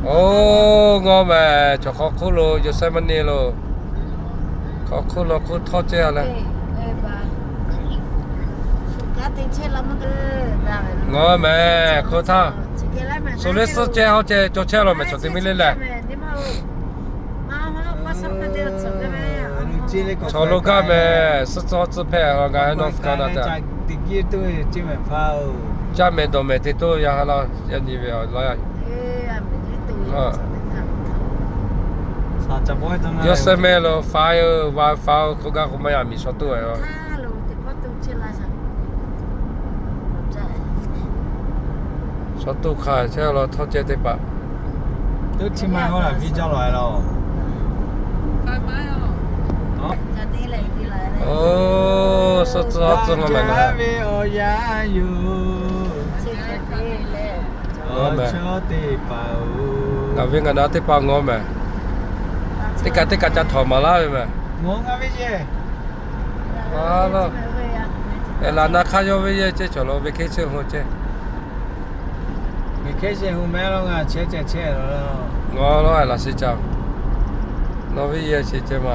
Oˇ, ngaw mehˍ, chaw hk'aw hk'oˆ lo Yosemite lo, hk'aw hk'oˆ lo hk'oˆ htawˇ cehˇ a leh. Ngaw mehˍ, hk'oˆ htaˇ, suh le suhˉ cehˇ hawˉ cehˇ cawˬ chehˇ la mehˍ, chaw teˇ miˇ le lehˬ. Chaw lo gaˇ mehˍ, suhˉ tcuhˇ hawˉ tcuhˇ hpehˇ a ngaˬ hui North Carolina htaꞈ. Caˇ mehˍ dawˬ mehˍ te toˇ yaˇ ha la, yaˇ nyi ve a la. Yosemite lo fire, wildfire k'oˆ gaˇ k'o maˇ yaˇ miˬ shaw toˇ ve a. Shaw toˇ hk'a chehˇ la htawˇ cehˇ teˇ hpaˍ. Oˇ, suhˉ tcuhˇ hawˉ tcuhˇ ngaw mehˍ ngaˬ. Ngaˬ mehˍ. Ngaˬ ve ngaˬ na teˇ hpaˍ ngaw mehˍ. Teˇ kaꞈ teˇ kaꞈ ca htawˍ maˍ laˇ ve mehˍ. Eˬ, laꞈ na hk'aˇ yawˇ ve yehˬ cehˇ chaw lo vacation hu cehˇ. Ngaw lo a laꞈ sheˍ ca. Nawˬ ve yehˬ sheˍ cehˇ ma.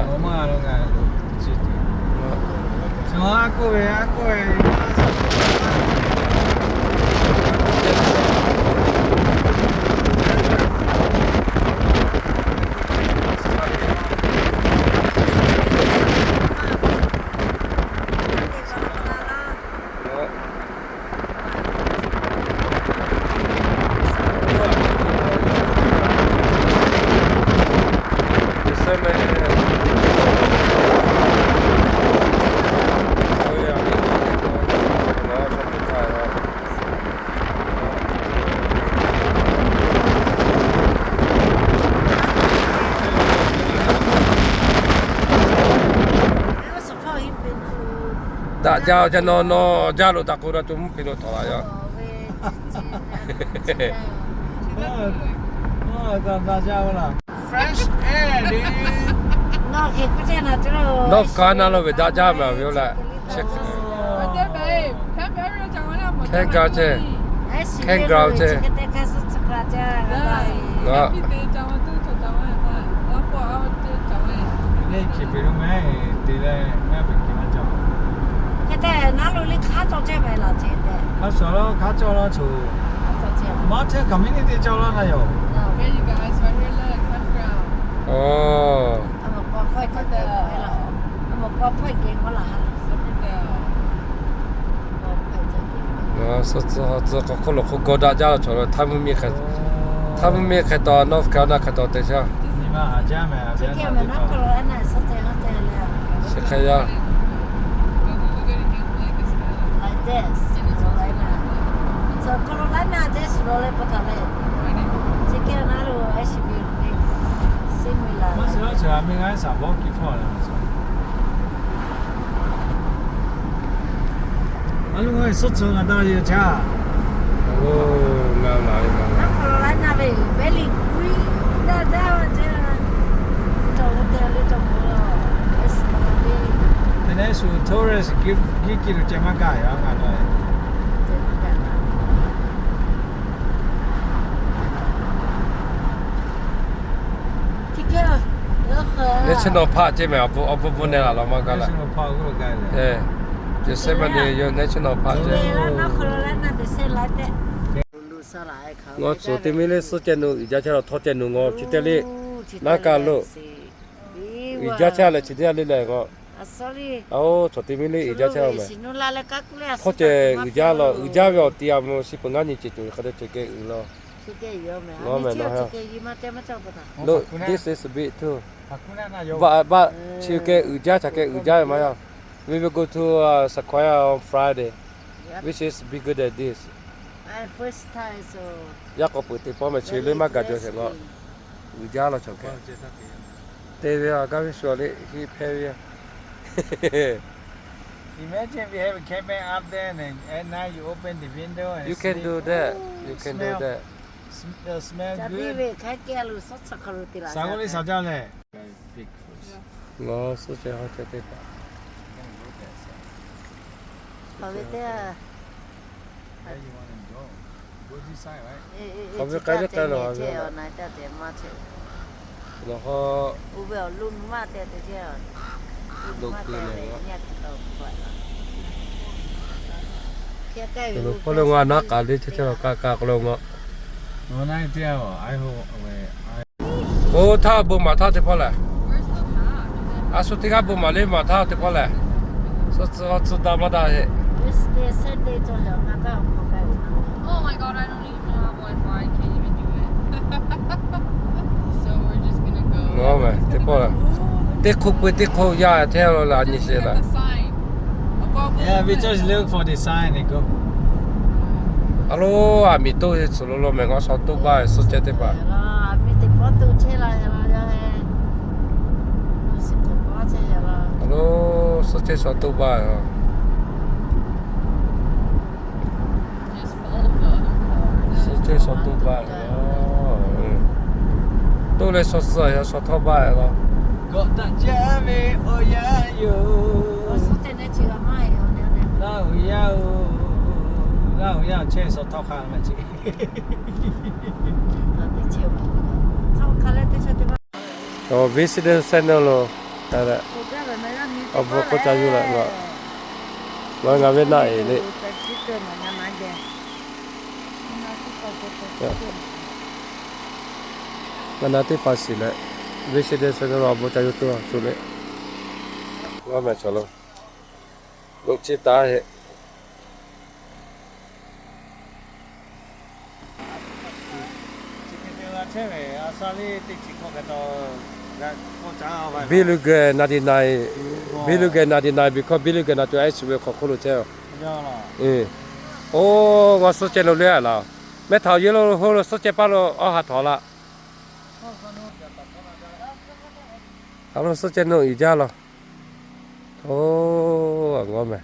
Daꞈ jaˇ, ca nawˬ nawˬ jaˇ lo daꞈ k'o la co mvuhˇ hpe lo htawˍ la yaˇ. North Carolina lo ve daꞈ jaˇ mehˍ ve yoˬ leh. Campground ceh, campground ceh. Ngaˬ Mountain community cawˬ laˇ na yoˬ. Oˇ. Suhˉ tcuhˇ hawˉ tcuhˇ hk'aw hk'oˆ lo hk'oˆ gawˇ daꞈ jaˇ la chaw lo htaˇ mvuhˇ miˬ hk'e, htaˇ mvuhˇ miˬ hk'e taw North Carolina hk'e taw te shaˇ. Chi hk'e yaˇ. A lo, suhˉ tcuhˇ ngaˬ daꞈ ve yoˬ caˇ. Oˇ, ngaˬ la ve, ngaˬ la ve. Te leh shu tourist kiˇ kiˇ lo ceh maˇ gaˬ yaˇ ngaˬ la ve. National Park ceh mehˍ, awˬ bon bon neh laˬ law maˇ gaˇ leh. Yosemite National Park ceh. Ngaˬ tcuhˬ teˇ miˇ le suhˉ ceh nu uiˍ jaˇ chehˇ la htawˇ ceh nu ngaˬ chi teˇ le. Naˉ kaˇ lo uiˍ jaˇ chehˇ leh chi teˇ le leh ngaˬ. Oˇ, tcuhˬ teˇ miˇ le uiˍ jaˇ chehˇ mehˍ. Htawˇ ceh uiˍ jaˇ la, uiˍ jaˇ ve awˬ ti a mvuh shi peuˬ ngaˇ nyi ceh tuˬ hk'a dehꞈ ceh keh uiˍ la. Ngaˬ mehˍ na ha. Look, this is a bit too. But, but chi keh uiˍ jaˇ, htaꞈ keh uiˍ jaˇ ve maˇ yaˇ. We will go to, uh, Sequoia on Friday, which is bigger than this. Yaˇ k'awꞈ peuˬ teˇ pawˆ mehˍ, chi le maˇ gaˬ jaw sheˍ ngaˬ. Uiˍ jaˇ la chaw keh. Te ve a gaˇ ve shu le hiˆ hpehˇ ve. Imagine we have a camping up there and at night you open the window and you can do that. You can do that. Smell good. Sa k'oˆ le sa jaˇ leh. Ngaˬ suhˉ ceh hawˉ ceh teˇ hpaˍ. Hk'aˬ ve k'ai teˇ k'ai lawˬ, nawˬ hk'aw, lo keu leh, hk'aw lo ngaˬ naˉ k'aˍ le chehˇ chehˇ la ka ka hk'aw lo ngaˬ. Oˇ htaˇ bon maˍ htaˇ teˇ hpawˇ lehˬ. A shu teˇ g'aˇ bon maˍ le maˍ htaˇ teˇ hpawˇ lehˬ. Suh tcuh daꞈ maˇ daꞈ heˆ. Teˇ hk'oˆ peu teˇ hk'oˆ yaˇ hteˇ lo la nyi sheˍ la. Yeah, we just look for the sign and go. A lo, aˬ miˍ toˆ ve tcuh lo lo mehˬ, ngaˬ shaw toˆ baˇ ve suhˆ cehˇ teˇ hpaˍ. A lo, suhˆ cehˇ shaw toˆ baˇ ve. Suhˆ cehˇ shaw toˆ baˇ ve. Toˆ leh shaw suh a, shaw htawˇ baˇ ve law. Gawˬ taꞈ jaˇ ve awˬ yanˇ yoˬ. Laˇ hoˍ yaˇ oˬ, Laˇ hoˍ yaˇ chehˇ shaw htawˇ hk'a ve ce. Awˬ, Vision Channel lo, awˬ bon k'oˆ ca yuˬ la, ngaˬ ve naˆ e le. Ngaˬ naˆ teˇ hpaˍ shiˍ leh, Vision Channel lo awˬ bon ca yuˬ tuˬ a shu le. G'aw mehˍ chaw lo, loꞈ chi taˍ heˆ. Bill Gates ninety nine, Bill Gates ninety nine, because Bill Gates naˍ cawˬ S ve hk'aw hk'oˆ lo chehˇ. Oˇ, ngaˬ suhˆ cehˇ lo le a laˬ. Mehˆ htaꞈ yehˇ lo ho lo suhˆ cehˇ paˇ lo awˬ ha htawˍ laˇ. A lo, suhˆ cehˇ nawˬ uiˍ jaˇ law. Oˇ, a ngaˬ mehˍ.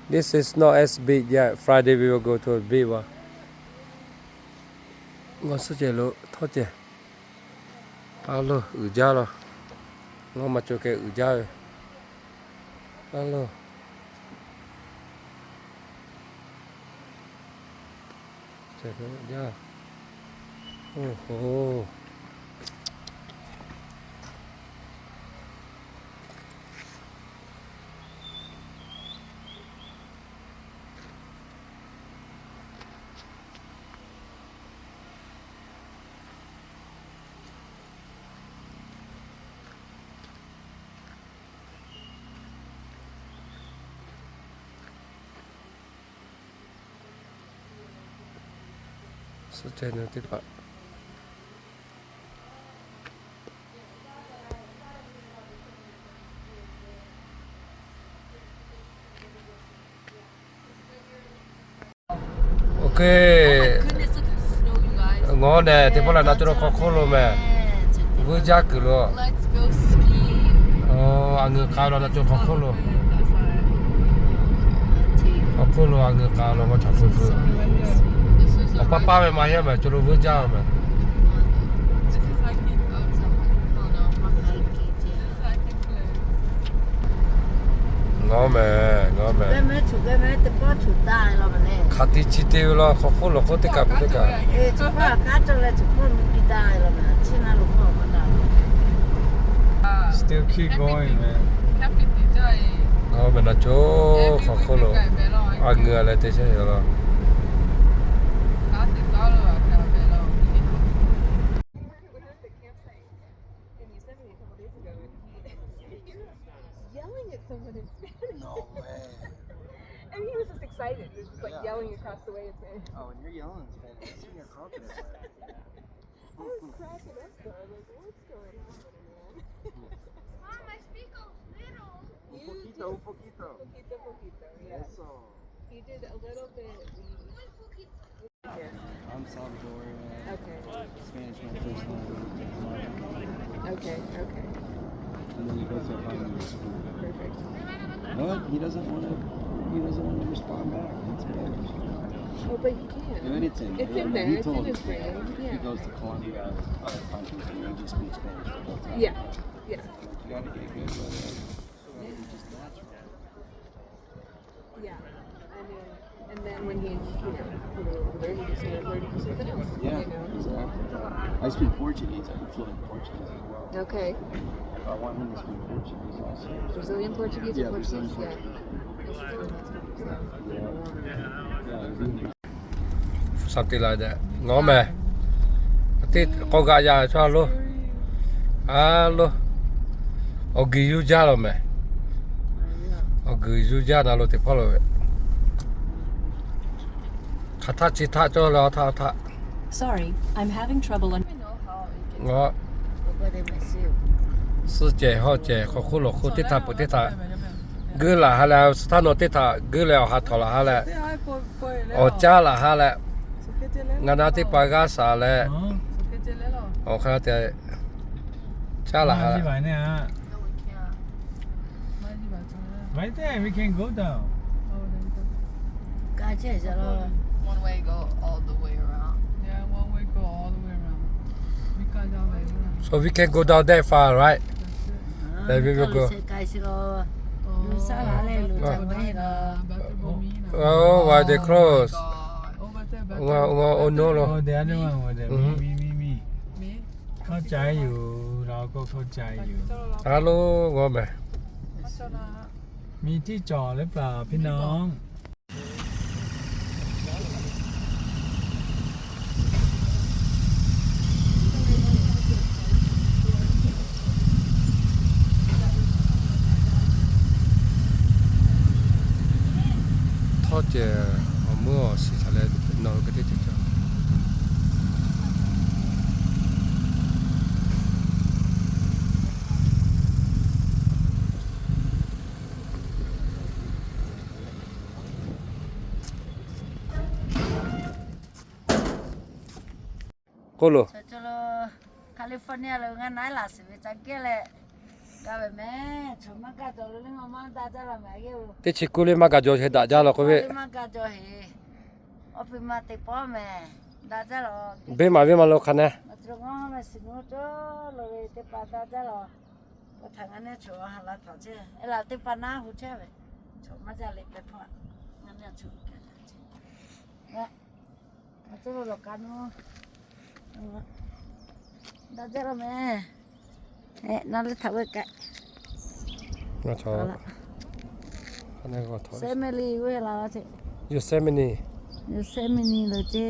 This is not as big yet. Friday we will go to a big one. Ngaˬ suhˆ cehˇ lo htawˇ cehˬ. A lo, uiˍ jaˇ law. Ngaˬ maˇ cawˬ kehˬ uiˍ jaˇ ve. A lo. Oˇ ho. Suhˆ cehˇ nawˬ teˇ hpaˍ. Okay. Ngaˬ nehˬ teˇ hpawˇ la naˍ cawˬ lo hk'aw hk'oˆ lo mehˬ. Vuiˇ jaˇ kuiˬ lo. Aˬ, a ngeuˍ k'a lo naˍ cawˬ hk'aw hk'oˆ lo. Hk'aw hk'oˆ lo a ngeuˍ k'a lo maˇ chaw feu feu. Awˬ paˇ paˇ ve maˇ heˆ mehˬ, cawˬ lo vuiˇ jaˇ mehˬ. Ngaˬ mehˬ, ngaˬ mehˬ. Hk'aˬ te chi te ve law, hk'aw hk'oˆ lo k'oˆ teˇ kaꞈ peuˬ teˇ kaꞈ. Still keep going, man. Ngaˬ mehˬ naˍ cawˬ hk'aw hk'oˆ lo a ngeuˍ a leh te chehˇ ve law. Yelling at someone in Spanish. No way. And he was just excited. He was just, like, yelling across the way in Spanish. Oh, when you're yelling in Spanish, that's when your confidence rises, man. I was cracking up, though. I was like, "What's going on, man?" Mom, I speak a little. Un poquito, un poquito. Poquito, poquito, yeah. Eso. He did a little bit. Muy poquito. I'm Salvadorian. Okay. Spanish my first language. Okay, okay. And then he goes to Harmony School. Perfect. But he doesn't wanna, he doesn't wanna respond back in Spanish. Oh, but he can. Do anything. It's in there. It's in his brain. Yeah. He goes to Colombia, other countries, and they just speak Spanish the whole time. Yeah. Yeah. You gotta get good with it. It's just natural. Yeah. I mean, And then when he's, you know, a little older, he can start learning something else, yeah, you know? Exactly. I speak Portuguese. I can fluent Portuguese as well. Okay. If I want him to speak Portuguese also. Brazilian Portuguese or Portuguese? Yeah, Brazilian Portuguese. Yeah. Something like that. Ngaˬ mehˍ. Teˇ k'aw g'aꞈ yaˇ chaw lo. A lo. Awˬ guiˬ yuˇ jaˇ lo mehˍ. Awˬ guiˬ yuˇ jaˇ na lo teˇ hpawˇ lo ve. Hk'aˬ htaˆ chi htaˆ cawˇ la htaˆ htaˆ. Sorry, I'm having trouble un- Ngaˬ suh cehˬ hawˆ cehˬ hk'aw hk'oˆ lawˬ hk'oˆ teˇ htaꞈ peuˬ teˇ htaꞈ geuˆ laˬ ha leh, suh htaˇ nawˬ teˇ htaꞈ geuˆ leh awˬ ha htawꞈ laˬ ha leh, awˬ caˉ laˬ ha leh, ngaˬ na teˇ pa g'aˇ shaˍ leh, awˬ hk'a te caˉ laˬ ha leh. Right there, we can go down. One way go all the way around. Yeah, one way go all the way around. So we can go down that far, right? Then we will go. Oh, why they close? Oh, the other one over there. Me, me, me, me. เข้าใจอยู่ เราก็เข้าใจอยู่ Hello, ngaˬ mehˍ. มีที่จอดหรือเปล่าพี่น้อง Htawˇ cehˬ awˬ meuˇ awˬ shiˍ htaꞈ leh nawˬ hui hk'e teˇ ceuˬ cawˬ. K'oˆ lo, California lo ngaˬ na laˬ shiˍ ve ca geh leh, g'a ve mehˍ. Chaw maˇ gaˬ jaw lo le, maˇ maˇ daꞈ jaˇ la mehˍ. Teˇ chi kuˇ le maˇ gaˬ jaw heˍ daꞈ jaˇ la k'oˆ ve. Maˇ gaˬ jaw heˍ. Awˬ piˍ ma teˇ pawˆ mehˍ, daꞈ jaˇ la. Beˇ maˍ ve maˇ lo hk'a neh. Ngaˬ cawˬ ngaˬ mehˍ shiˍ nu cawˬ lo ve teˇ pa daꞈ jaˇ la. K'o htaꞈ ngaˬ neˇ chaw ha la htaꞈ chehˇ, e laˬ teˇ pa naˉ hu chehˇ ve. Chaw maˇ jaˇ le pehˬ hpaˇ. Ngaˬ neˇ chaw Ngaˬ cawˬ lo lawˬ ka nu. Daꞈ jaˇ la mehˍ. Na le htaꞈ ve kaꞈ. Family ve la ce. Yosemite. Yosemite lo ce.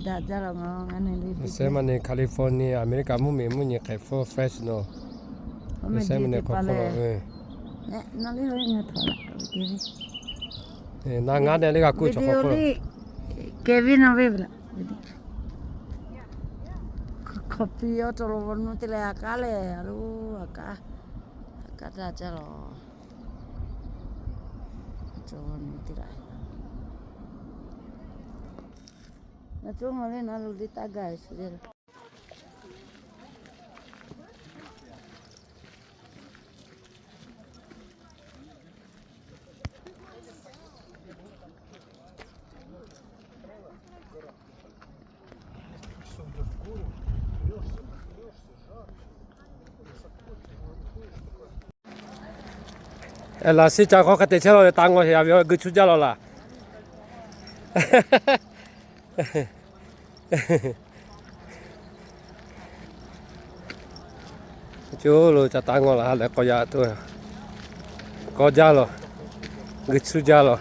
Daꞈ jaˇ la ngaˬ, ngaˬ neˇ le. Yosemite, California, America mvuhˇmiˬ mvuhˇ nyi hk'e full Fresno. Yosemite k'o k'oˆ lo. Na le ve ngaˬ htaꞈ la. Na ngaˬ neˇ le g'a kuˇ chaw k'oˆ lo. Kevin na ve la. Hk'aw piˇ awˬ cawˬ lo nu te leh a kaˉ leh a lo, a kaˉ, a kaˉ daꞈ jaˇ la. Cawˬ nu te la. Na cawˬ ngaˬ le na lo le taˇ gaˬ e shu le. Laꞈ shiˉ ca hk'aw hk'a te chehˇ la leh taˇ ngaw heˍ a ve g'uiˬ chuˇ jaˇ la laˬ. Cuˇ lo ca taˇ ngaw laˬ ha leh k'aw yaˇ tuˬ, k'aw jaˇ la, g'uiˬ chuˇ jaˇ la,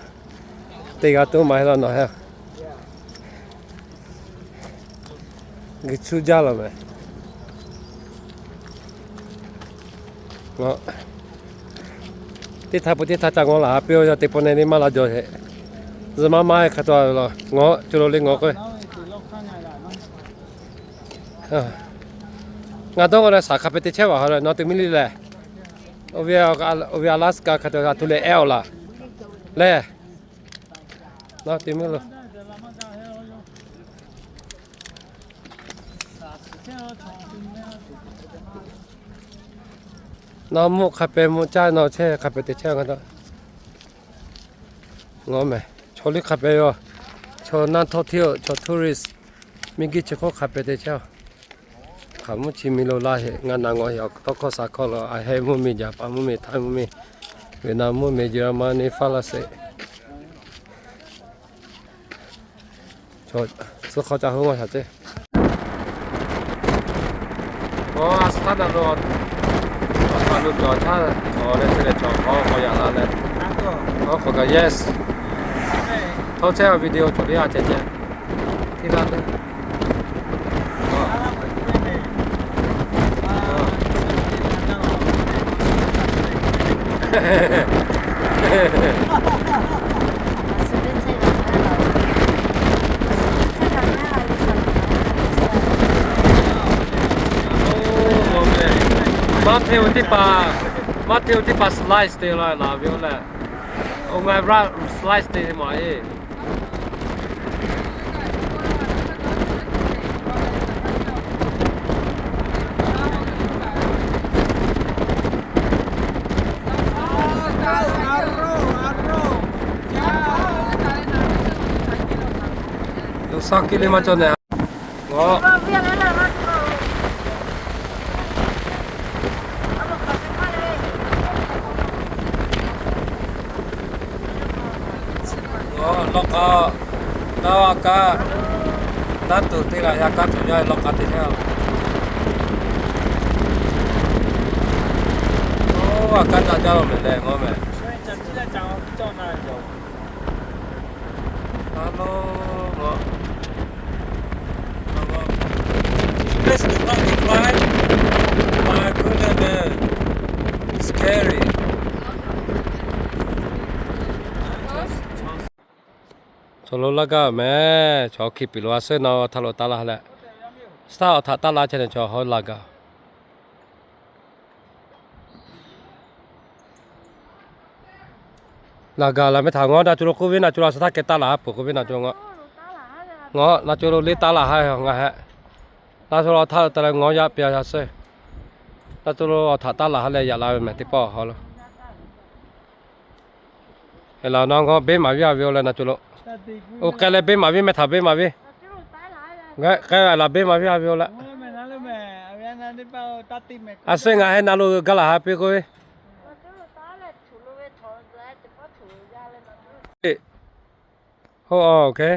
teˇ g'aˇ tuˬ maˇ heˆ la nawˬ heˆ. G'uiˬ chuˇ jaˇ la mehˍ. Teˇ htaˇ peuˬ teˇ htaˇ ca ngaw laˬ ha piˇ-oˬ, yaˇ teˇ pawˆ neh le maˇ la jaw heˆ. Zuhꞈ maˇ maˇ heˆ hk'a taw la ngaw, cuˇ lo le ngaw k'o. Ngaˬ dawˇ ngaw leh shaˍ hk'a peu te chehˇ ve ha leh nawˬ teˇ miˇ liˇ lehˬ, oˇ ve Alaska hk'a taw a htoꞈ leh ehˉ-oˬ laˬ lehˬ, nawˬ teˇ miˇ lo. Nawˬ mvuhˇ hk'a peu mvuhˇ caˇ nawˬ chehˇ hk'a peu te chehˇ ngaˬ dawˇ. Ngaw mehˍ, chaw liˇ hk'a peu yoˬ. Chaw naˇ htawˇ hteˇ-oˬ, chaw tourist miˬ guiˬ chi hk'oˆ hk'a peu te chehˇ-oˬ. Hk'aˬ mvuhˇ chi miˬ lo laˇ heˆ, ngaˬ na ngaw heˆ, awˬ tawˇ hkawˇ shaˍ hkawˇ lo a heh mvuhˇmiˬ, Japan mvuhˇmiˬ, Htaiˇ mvuhˇmiˬ, Vietnam mvuhˇmiˬ, Germany, Faraˍsehꞈ. Tcuh hk'aw ca hu maˇ shaˍ ceˇ. Aˬ, a suh htaˇ na lo, a htaꞈ lo cawˬ htaˇ, awˬ leh chi lehˬ cawˬ hk'aw k'awꞈ yaꞈ la leh, a k'awꞈ kaꞈ yes. Htawˇ chehˇ a video cawˬ le a ceh ceh. Hteˇ laˇ teˇ Maˇ hteˇ ve teˇ hpaˍ, maˇ hteˇ ve teˇ hpaˍ slice te la laˬ ve oˇ leh, oˇ ngaˬ hui slice te maˬ e. Lo saˉ kiˆ le maˇ cawˬ neh. Ngaˬ Ngaˬ lawˇ k'a, naˉ a kaˇ, naˉ tuˬ teˇ g'aˇ yaˇ kaˇ tuˬ yaˇ lawˇ k'a te chehˇ a. Oˇ, a kaˇ daꞈ jaˇ lo mehˍ leh ngaˬ mehˍ. Hello, ngaˬ Let's go back to fly. My goodness, scary. Chaw lo laˇ gaˇ mehˍ, chaw hkiˇ piˍ lo a suhˉ na htaˇ lo taˇ laˇ leh, suhˉ htaˇ awˬ htaꞈ taˇ laˇ chehˇ neh chaw hawˉ laˇ gaˇ. Laˬ gaˬ laˬ mehˍ htaꞈ ngaˬ na co lo k'oˆ ve na co lo a suhˉ htaˇ keh taˇ laˇ ha peuˬ k'oˆ ve na co lo ngaˬ. Ngaˬ na co lo le taˇ laˇ ha ngaˬ hehꞈ. Na co lo awˬ htaꞈ taˇ leh ngaˬ yaˇ pia ya suhˉ. Na co lo awˬ htaꞈ taˇ laˇ ha leh yaꞈ la ve mehˍ teˇ pawˆ haw lo. Laˬ na ngaˬ beˇ maˍ viˉ a ve oˇ leh na co lo. Oˇ k'ai leh beˇ maˍ viˉ mehˍ htaꞈ beˇ maˍ viˉ. K'ai laˬ beˇ maˍ viˉ a ve oˇ leh. A suhˉ ngaˬ hehˉ na lo gaˇ laˬ ha piˇ k'oˆ ve. Oˇ, okay.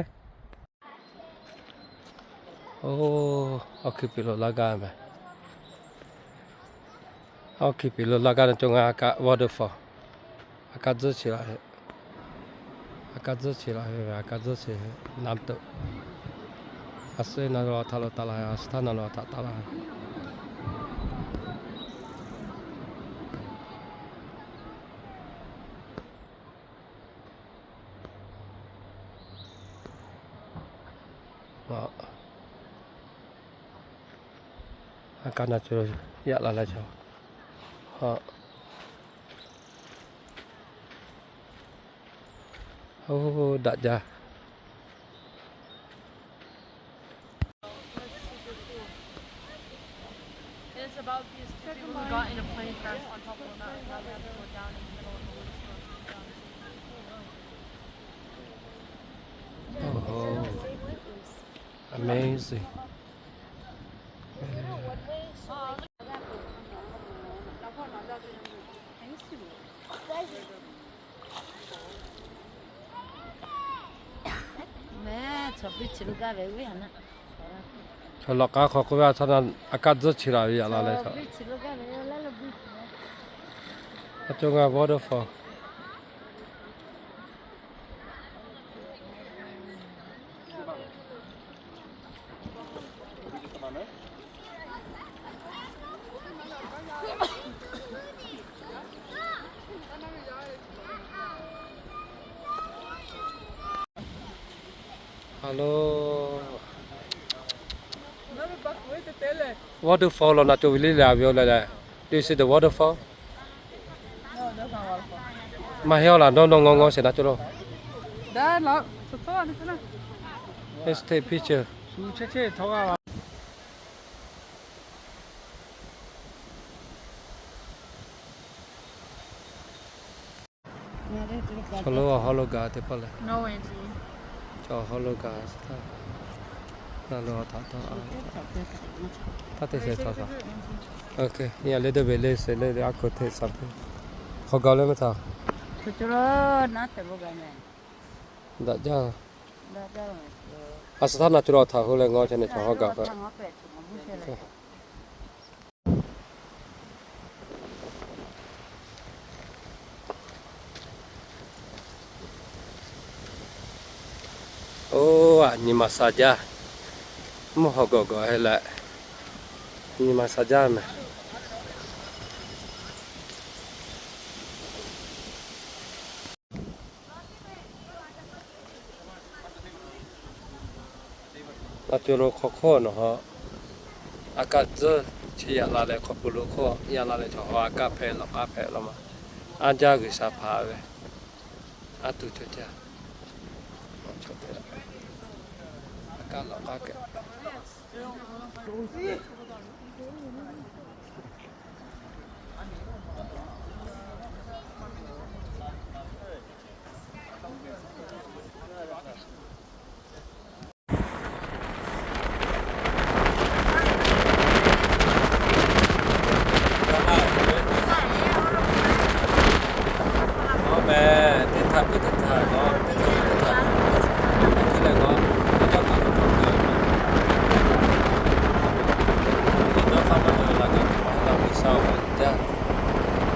Oˇ, awˬ hkiˇ piˍ lo laˇ gaˇ mehˍ. Awˬ hkiˇ piˍ lo laˇ gaˇ na co ngaˬ a kaꞈ waterfall. A kaˇ tzuhˇ chi la ve, a kaˇ tzuhˇ chi la ve, a kaˇ tzuhˇ chi ve, naˉ tuˬ. A suhˉ na lo awˬ htaꞈ lo taˇ laˇ, a suhˉ htaˇ na lo awˬ htaꞈ taˇ laˇ. A kaˇ na co yaꞈ la leh chaw. Oˇ, daꞈ jaˇ. And it's about these two people who got in a plane crash on top of the mountain. Now they have to go down in the middle of the woods. Oh, amazing. Chaw lawꞈ k'a hk'aw k'oˆ ve a htaˇ na, a kaˇ tzuhˇ chi la ve yaꞈ la leh chaw. A co ngaˬ waterfall. Hello. Waterfall lo na co ve le la ve oˇ leh leh. Do you see the waterfall? Maˇ heˆ aˬ laˬ, no no, ngaw ngaw shehˍ na co lo. Let's take picture. Chaw lo awˬ hawˉ lo gaˬ teˇ pawˆ lehˬ, chaw hawˉ lo gaˬ suh htaˇ, na lo htaꞈ taˇ, taˇ te shehˍ htaꞈ htaꞈ. Okay, a leh deˇ ve le shehˍ le le a hk'aw hteˇ shaˍ piˇ. Hk'aw gaˬ leh mehˆ htaꞈ daꞈ jaˇ. A suh htaˇ na tuˬ la htaꞈ hu leh ngaw ca ne chaw haw gaˬ k'o. Oˇ, a nyi ma sha jaˇ. Mvuhˇ haw gawˬ gawˬ he leh, nyi ma sha jaˇ meh. Aˬ co lo hk'aw hk'oˆ nawˬ ha, a kaˆ tcuhˇ chi yaꞈ la leh hk'aw pu lo hk'oˆ yaꞈ la leh chaw ha a kaˆ hpehꞈ lawꞈ k'aˉ hpehꞈ la ma. Aˉ jaˇ G'uiˬsha hpaˍ ve, aˉ tuˬ chaw jaˇ. A kaˆ lawꞈ k'aˉ kehˬ.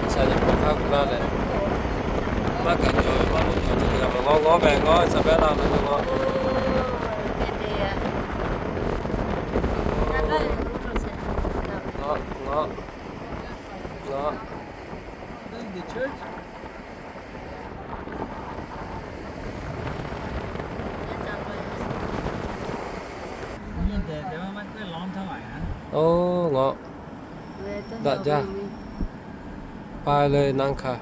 G'uiˬsha yaꞈ k'aw hk'aˇ gu laˇ leh, maˇ kaꞈ cawˬ maˇ lo cawˬ tuˬ teˇ g'aˇ ma ngawˇ ngawˇ meh, ngawˇ Isabella lo cawˬ ngawˇ. Ngawˇ, ngawˇ, ngawˇ. Oˇ, ngawˇ. Daꞈ jaˇ. Pai le naˇ hk'a.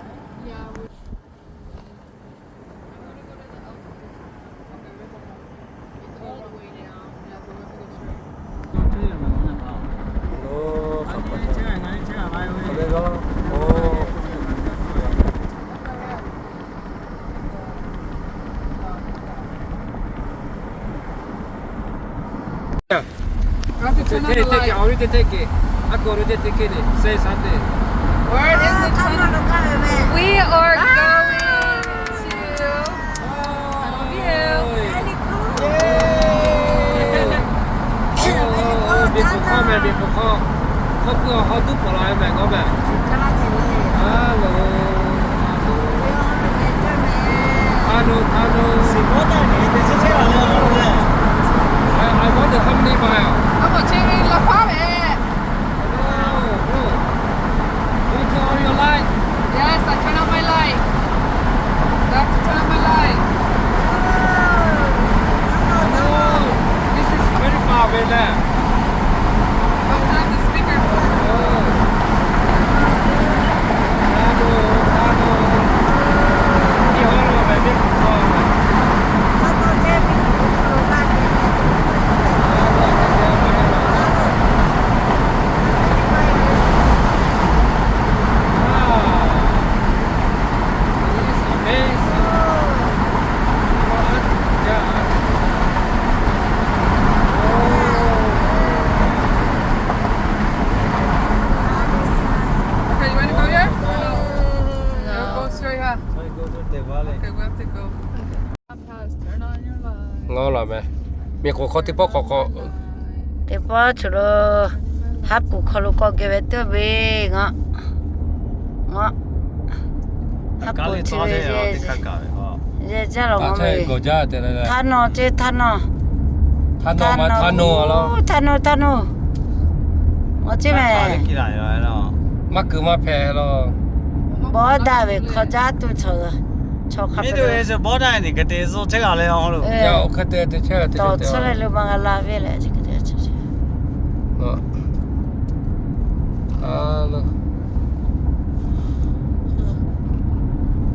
Take, take, take it, already take it. Ako already take it. Say something. Where is the tunnel? We are going to view. Yay! Hk'aw meh, hk'aw, hk'aw pui awˬ hawˉ duˉ pawˍ la ve meh, ngawˇ meh. Hello. Hello, hello. I, I wonder how many mile. Oh, oh. You turn on your light? Yes, I turn on my light. You have to turn on my light. Oh, this is very far away there. Don't turn the speaker. Oh. Okay, you wanna go here? No. Go straight, huh? Okay, we have to go. Ngawˇ la meh. Miˬ k'oˍ hk'aw teˇ pawˆ k'awꞈ k'awꞈ. Teˇ pawˆ cawˬ lo haˉ kuˬ hk'aw lo k'awꞈ geh ve teˇ ve ngawˇ. Ngawˇ. Haˉ kuˬ chi ve yehˬ jaˇ lawˬ ngawˇ ve. Htaˇ nawˬ ceˇ, htaˇ nawˬ. Htaˇ nawˬ, htaˇ nawˬ. Awˬ ceˇ meh. Maˇ kuiˬ maˇ hpehꞈ lawˬ. Bawˇ daꞈ ve hk'aw jaˇ tuˬ chaw, chaw hk'a te. Tawˬ tsuhˇ leh lo ma g'a la ve leh.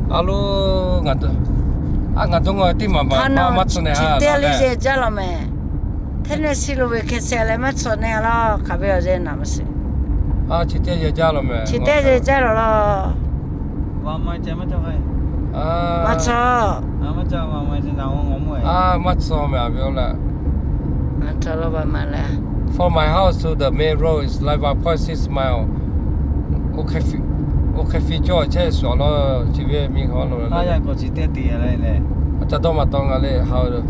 A lo, ngaˬ dawˇ, a ngaˬ dawˇ ngaw teˇ maˬ maˬ maˇ tcuh neh ha. Chi teˇ le yehˬ jaˇ lawˬ meh. Hteˇ neˇ shiˍ lo ve hk'e sheh leh maˇ tcuh neh laˇ. Hk'aˬ ve awˬ yehˬ naˍ maˇ shiˍ. Chi teˇ yehˬ jaˇ lawˬ meh. Chi teˇ yehˬ jaˇ lawˬ laˇ. Maˇ tcuh. A, maˇ tcuh meh a ve oˇ leh. From my house to the main road is like one point six mile. Oˇ hk'e fi cawˇ chehˇ shuˍ laˇ chi ve miˬ hawˉ lo. A ca dawˇ maˍ taw ngaˬ le ha lo.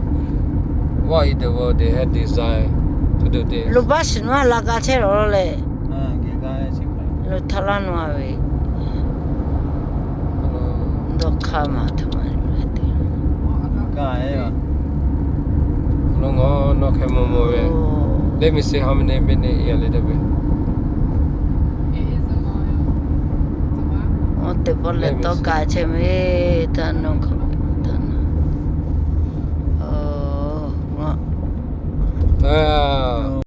What is the world they have design to do this? Lo baˆ shiˍ naˉ la ka chehˇ lawˬ leh, lo htaˇ laˇ naw ve, dawˇ hk'aˇ maˬ htaꞈ ma leh te. Lo ngaˬ nawˬ hk'e maw maw ve. Let me see how many minutes here, little bit. Awˬ teˇ pawˆ leh tawˇ ka chehˇ ve, htaˇ nawˬ hk'aˬ htaˇ na. Ngaˬ